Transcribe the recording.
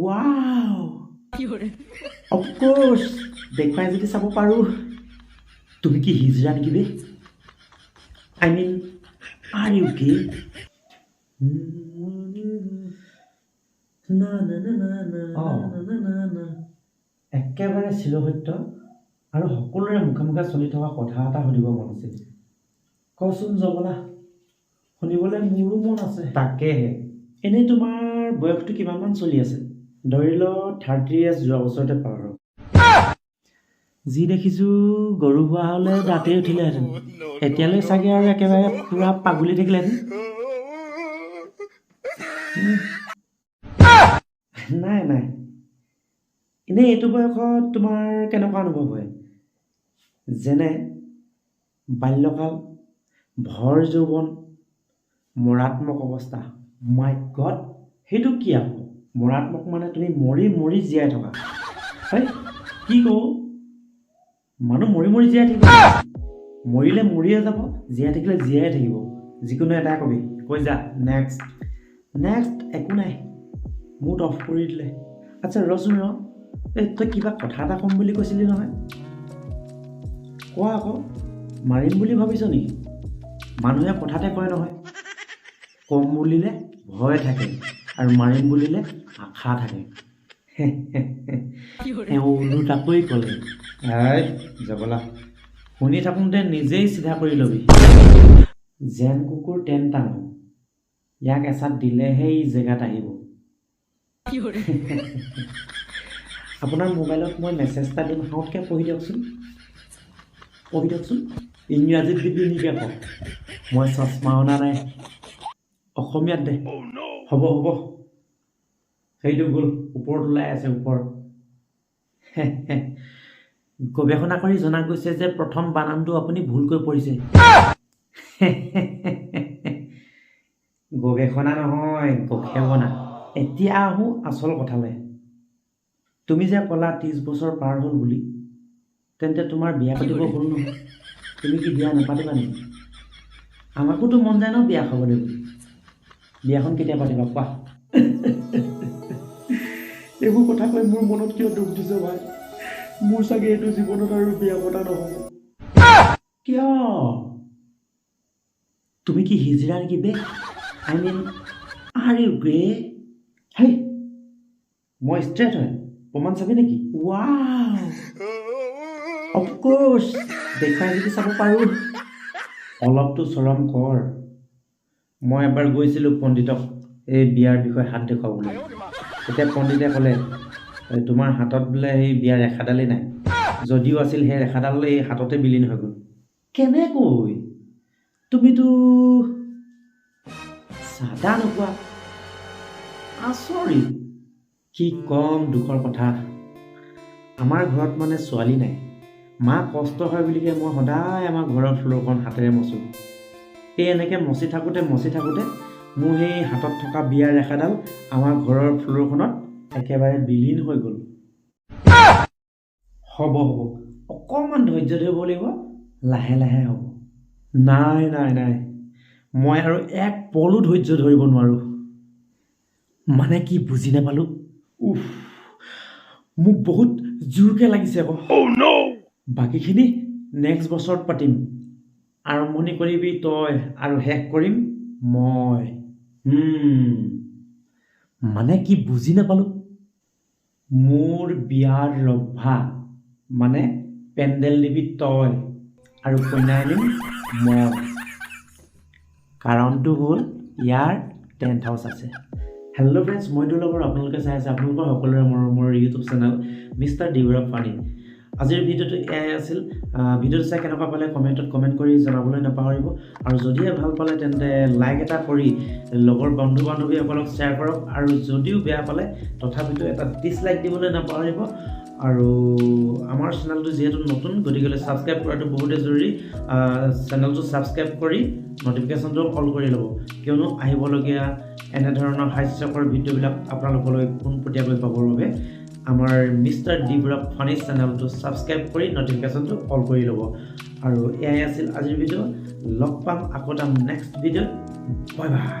Wow, of course, দেখুৱাই যদি চাব পাৰোঁ। তুমি কি হিজৰা নেকি বে? I mean, are you gay? অঁ, একেবাৰে চিৰসত্য আৰু সকলোৰে মুখে মুখে চলি থকা কথা এটা সুধিব মন আছিল। কচোন জবলা, শুনিবলৈ মোৰো মন আছে। তাকেহে, এনেই তোমাৰ বয়সটো কিমানমান চলি আছে? ধৰি ল 30 ইয়াৰ্ছ যোৱা বছৰতে পাৰ হ'ল। যি দেখিছোঁ, গৰু হোৱা হ'লে দাঁতেই উঠিলেহেঁতেন এতিয়ালৈ চাগে আৰু একেবাৰে পূৰা পাগুলি থাকিলেহেঁতেন। নাই নাই, এনেই এইটো বয়সত তোমাৰ কেনেকুৱা অনুভৱ হয়? যেনে বাল্যকাল, ভৰ যৌৱন, মৰাত্মক অৱস্থা। মাই গড, সেইটো কি আকৌ? মৰাত্মক মানে তুমি মৰি মৰি জীয়াই থকা। হয়, কি কওঁ, মানুহ মৰি মৰি জীয়াই থাকিব? মৰিলে মৰিয়ে যাব, জীয়াই থাকিলে জীয়াই থাকিব। যিকোনো এটাই কবি, কৈ যা। নেক্সট নেক্সট, একো নাই, মুড অফ কৰি দিলে। আচ্ছা, ৰচোন ৰ, এই তই কিবা কথা এটা ক'ম বুলি কৈছিলি নহয়, কোৱা আকৌ। মাৰিম বুলি ভাবিছ নেকি? মানুহে কথাতে কয় নহয়, কম বুলিলে ভয় থাকে আৰু মাৰিম বুলিলে আশা থাকে। এওঁ ওলোটাকৈ ক'লে। এই জবলা, শুনি থাকোঁতে নিজেই চিধা কৰি ল'বি। যেন কুকুৰ তেন টাঙো, ইয়াক এচাট দিলেহে ই জেগাত আহিব। আপোনাৰ মোবাইলত মই মেছেজ এটা দিম, সাউতকৈ পঢ়ি দিয়কচোন, পঢ়ি দিয়কচোন। ইংৰাজীত দিবি নেকি আকৌ? মই চশমা অনা নাই, অসমীয়াত দে। হ'ব হ'ব, সেইটো গ'ল, ওপৰত ওলাই আছে ওপৰত। গৱেষণা কৰি জনা গৈছে যে প্ৰথম বানানটো আপুনি ভুলকৈ পঢ়িছে। গৱেষণা নহয়, গৱেষণা। এতিয়া আহোঁ আচল কথালৈ। তুমি যে ক'লা 30 বছৰ পাৰ হ'ল বুলি, তেন্তে তোমাৰ বিয়া পাতিব হ'ল নহয়। তুমি কি বিয়া নাপাতিবা নেকি? আমাকোতো মন যায় ন বিয়া খাবলৈ বুলি। বিয়াখন কেতিয়া পাতিবা কোৱা। এইবোৰ কথা কৈ মোৰ মনত কিয় দুখ দিছ ভাই? মোৰ চাগে এইটো জীৱনত আৰু বিয়া পতা নহ'ব। কিয়? তুমি কি হিজৰা নেকি বে? I mean, are you gay? হেই, মই ষ্ট্ৰেট হয়, প্ৰমাণ চাবি নেকি? ৱাও, অফক'ৰ্ছ, দেখুৱাই যদি চাব পাৰোঁ। অলপতো চৰম কৰ। মই এবাৰ গৈছিলোঁ পণ্ডিতক এই বিয়াৰ বিষয়ে হাত দেখুৱাবলৈ। তেতিয়া পণ্ডিতে ক'লে, "এই তোমাৰ হাতত বোলে সেই বিয়াৰ ৰেখাডালেই নাই, যদিও আছিল সেই ৰেখাডাল এই হাততে বিলীন হৈ গ'ল।" কেনেকৈ? তুমিতো চাদা নোখোৱা। আচৰিত। কি কম দুখৰ কথা, আমাৰ ঘৰত মানে ছোৱালী নাই। মা কষ্ট হয় বুলিকে মই সদায় আমাৰ ঘৰৰ ফ্ল'ৰখন হাতেৰে মচোঁ। এই এনেকৈ মচি থাকোঁতে মচি থাকোঁতে মোৰ সেই হাতত থকা বিয়াৰ ৰেখাডাল আমাৰ ঘৰৰ ফ্ল'ৰখনত একেবাৰে বিলীন হৈ গ'ল। হ'ব হ'ব, অকণমান ধৈৰ্য ধৰিব লাগিব, লাহে লাহে হ'ব। নাই নাই নাই, মই আৰু এক পলো ধৈৰ্য ধৰিব নোৱাৰোঁ। মানে কি বুজি নাপালোঁ। উফ, মোক বহুত জোৰকৈ লাগিছে আকৌ। বাকীখিনি নেক্সট বছৰত পাতিম। আৰম্ভণি কৰিবি তই আৰু শেষ কৰিম মই। মানে কি বুজি নাপালোঁ। মোৰ বিয়াৰ ৰভা মানে পেণ্ডেল দিবি তই আৰু কইনা আনিম মই। কাৰণটো হ'ল ইয়াৰ টেণ্ট হাউচ আছে। হেল্ল' ফ্ৰেণ্ডছ, মই দুৰ্লভৰ, আপোনালোকে চাই আছে আপোনালোকৰ সকলোৰে মৰমৰ ইউটিউব চেনেল মিষ্টাৰ ডিভৰা ফানি। আজিৰ ভিডিঅ'টো এয়াই আছিল। ভিডিঅ'টো চাই কেনেকুৱা পালে কমেণ্টত কমেণ্ট কৰি জনাবলৈ নাপাহৰিব আৰু যদিহে ভাল পালে তেন্তে লাইক এটা কৰি লগৰ বন্ধু বান্ধৱীসকলক শ্বেয়াৰ কৰক আৰু যদিও বেয়া পালে তথাপিতো এটা ডিছলাইক দিবলৈ নাপাহৰিব। আৰু আমাৰ চেনেলটো যিহেতু নতুন, গতিকেলৈ ছাবস্ক্ৰাইব কৰাটো বহুতেই জৰুৰী। চেনেলটো ছাবস্ক্ৰাইব কৰি ন'টিফিকেশ্যনটো অল কৰি ল'ব, কিয়নো আহিবলগীয়া এনেধৰণৰ হাস্যকৰ ভিডিঅ'বিলাক আপোনালোকলৈ পোনপটীয়াকৈ পাবৰ বাবে আমাৰ মিষ্টাৰ ডি বৰা ফানি চেনেলটো ছাবস্ক্ৰাইব কৰি ন'টিফিকেশ্যনটো অল কৰি ল'ব। আৰু এয়াই আছিল আজিৰ ভিডিঅ'। লগ পাম আকৌ এটা নেক্সট ভিডিঅ'ত। Bye bye.